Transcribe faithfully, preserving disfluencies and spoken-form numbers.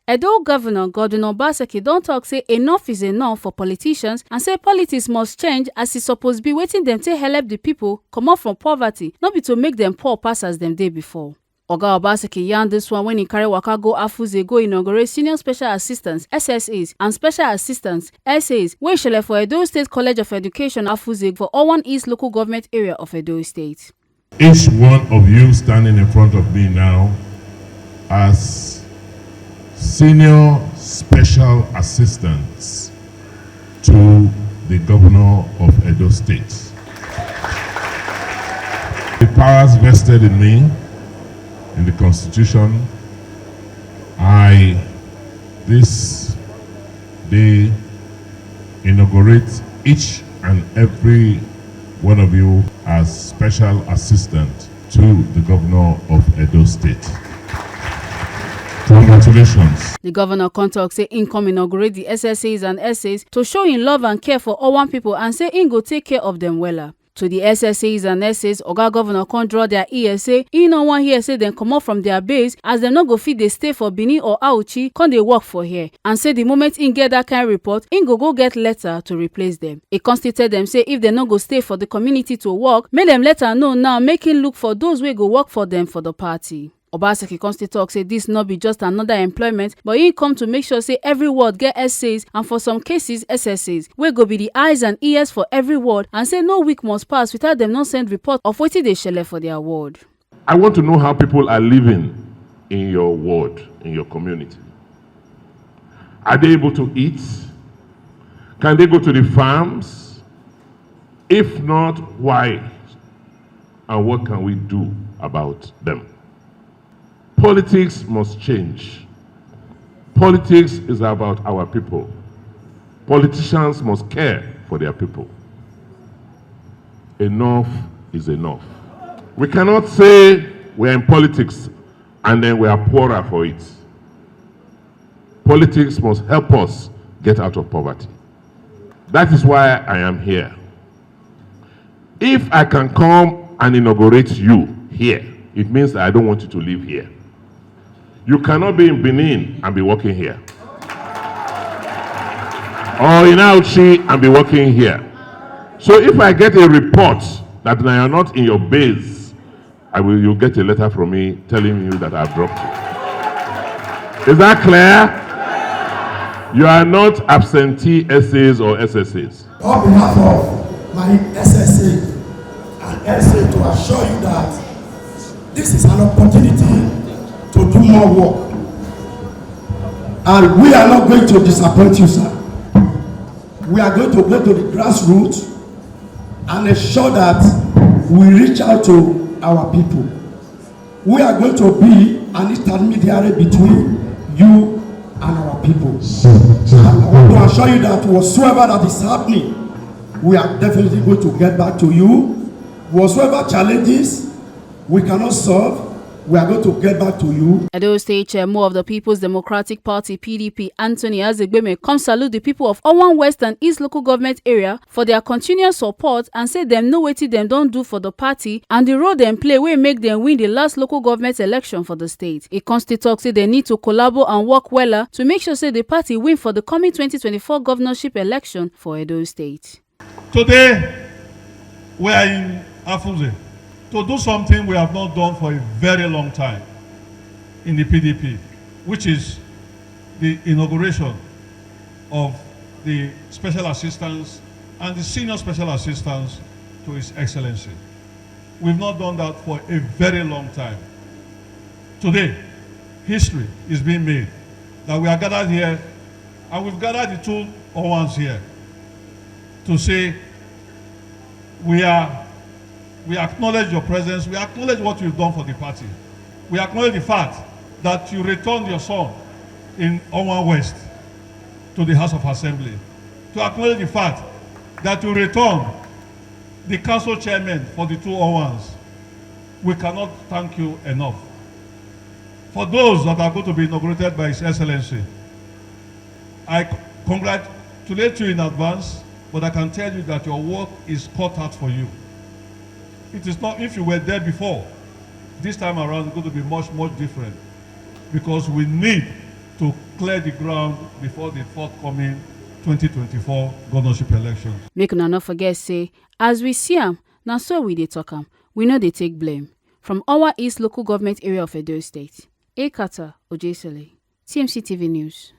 Edo Governor Godwin Obaseki don talk say enough is enough for politicians and say politics must change as e suppose be wetin dem take help the people comot from poverty, no be to make dem poor pass as dem dey before. Oga Obaseki yarn this one when he carry waka go Afuze go inaugurate senior special assistants, S S As, and special assistants, S As, wey shele for Edo State College of Education, Afuze, for Owan East local government area of Edo State. Each one of you standing in front of me now as senior special assistants to the governor of Edo State. The powers vested in me in the constitution, I, this day, inaugurate each and every one of you as special assistant to the governor of Edo State. Congratulations. The governor come talk say im come inaugurate the S S As and S As to show im love and care for Owan people and say im go take care of them wella. To the S S As and S As, Oga Governor come draw their ear say im no wan hear say dem comot from their base as dem no go fit dey stay for Benin or Auchi come dey work for here, and say the moment im get that kind report, im go go get letter to replace them. E come still tell dem say if dem no go stay for the community to work, make dem let am know now, make im look for those wey go work for them for the party. Obaseki come still talk say this no be just another employment, but im come to make sure say every ward get S As and for some cases S S As, wey go be the eyes and ears for every ward, and say no week must pass without dem no send report of wetin dey shele for their ward. I want to know how people are living in your ward, in your community. Are they able to eat? Can they go to the farms? If not, why? And what can we do about them? Politics must change. Politics is about our people. Politicians must care for their people. Enough is enough. We cannot say we are in politics and then we are poorer for it. Politics must help us get out of poverty. That is why I am here. If I can come and inaugurate you here, it means that I don't want you to live here. You cannot be in Benin and be working here, or in Auchi and be working here. So if I get a report that you are not in your base, I will, you get a letter from me telling you that I've dropped you. Is that clear? You are not absentee S As or S S As. On behalf of my S S A and S A, to assure you that this is an opportunity to do more work. And we are not going to disappoint you, sir. We are going to go to the grassroots and ensure that we reach out to our people. We are going to be an intermediary between you and our people. And I want to assure you that whatsoever that is happening, we are definitely going to get back to you. Whatsoever challenges we cannot solve, we are going to get back to you. Edo State Chairman of the People's Democratic Party, P D P, Anthony Azegbeme, come salute the people of Owan West and East Local Government Area for their continuous support and say dem know wetin dem don do for the party and the role dem play wey make dem win the last local government election for the state. E come still talk say dem need to collabo and work wella to make sure say the party win for the coming twenty twenty-four governorship election for Edo State. Today, we are in Afuze to do something we have not done for a very long time in the P D P, which is the inauguration of the special assistants and the senior special assistants to His Excellency. We've not done that for a very long time. Today, history is being made that we are gathered here, and we've gathered the two Owans here to say we are, we acknowledge your presence, we acknowledge what you've done for the party, we acknowledge the fact that you returned your son in Owan West to the House of Assembly, to acknowledge the fact that you returned the council chairman for the two Owans. We cannot thank you enough. For those that are going to be inaugurated by His Excellency, I c-, congratulate you in advance, but I can tell you that your work is cut out for you. It is not, if you were there before, this time around it's going to be much, much different, because we need to clear the ground before the forthcoming twenty twenty-four governorship election. Make una no forget say, as we see am, na so we dey talk am. We no dey take blame. From Owa East Local Government Area of Edo State, Ekata Ojesele, T M C T V News.